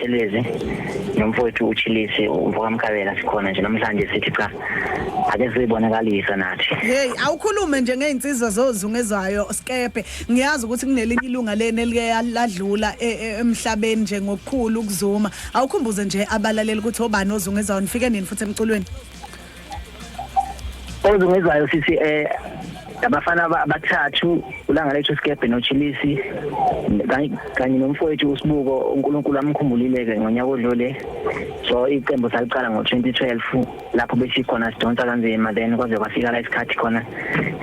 Buthelezi nomfowethu uChilisi umfoka Mkhabela. Sikhona nje namhlanje, sithi cha, ake sizibonakalisa nathi. Hey, awukhulume nje ngeinsizwa zozungezwayo Skepe. Ngiyazi ukuthi kunelinye ilunga leni elike ladlula emhlabeni nje ngokukhulu ukuzuma. Awukhumbuze nje abalaleli ukuthi obani ozungezwayo, nifike nini futhi emculweni? Ozungezwayo sithi abafana abathathu, ulanga lethu Skebhe noChilisi kanye nomfowethu uSibuko, uNkulunkulu amkhumbulile ke ngonyaka odlule. So iqembu saliqala ngo-2012 lapho besikhona sidonsa kanzima, then kwaze kwafika la isikhathi khona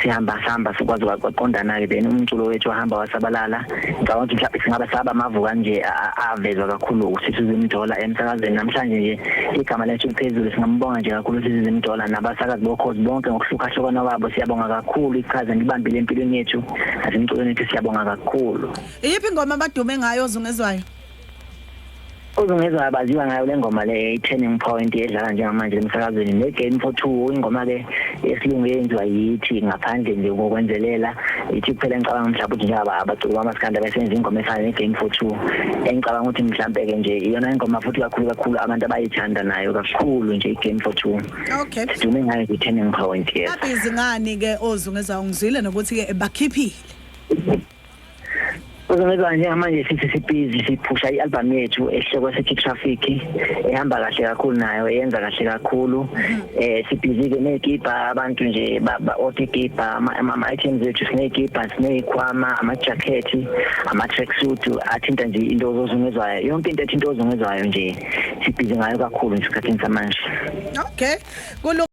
sihamba sihamba sikwazi kwaqondana-ke, then umculo wethu wahamba wasabalala. Ngicabanga ukuthi mhlawumbe singaba saba amavu kanje avezwa kakhulu usisi Zimdola emsakazweni. Namhlanje nje igama lethu liphezulu, singambonga nje kakhulu usisi Zimdola nabasakazi bokhozi bonke ngokuhlukahlukana kwabo. Siyabonga kakhulu iqhaza nilibambile empilweni yethu nasemculweni wethu, siyabonga kakhulu. Iyiphi ingoma abadume ngayo ozungezwayo? Ozungezwayo baziwa ngayo le ngoma le, i-Turning Point, edlala njengamanje emsakazweni, ne-Game for Two, ingoma ke yesilungu eyenziwa yithi ngaphandle nje ngokwenzelela ithi kuphela. Ngicabanga mhlawumbe ukuthi njengoba abaculi bamaskandi abesenza ingoma efana ne-Game for Two, engicabanga ukuthi mhlampe ke nje iyona ingoma futhi kakhulu kakhulu abantu abayithanda nayo kakhulu nje, i-Game for Two. Sidume ngayo i-Turning Point, yes. Ba-busy ngani ke ozungezwayo? Ngizwile nokuthi ke bakhiphile. Uzungezwa njengamanje sithi si-busy siphusha i-album yethu esihloko sithi Traffic, ehamba kahle kakhulu nayo, eyenza kahle kakhulu. Si-busy ke nezikipa, abantu nje ba otikipa ama items ethu, sinezikipa, sinezikhwama, ama jacket, ama tracksuit athinta nje into ozungezwayo, yonke into ethinta ozungezwayo nje si-busy ngayo kakhulu ngesikhathini samanje. Okay. Kulu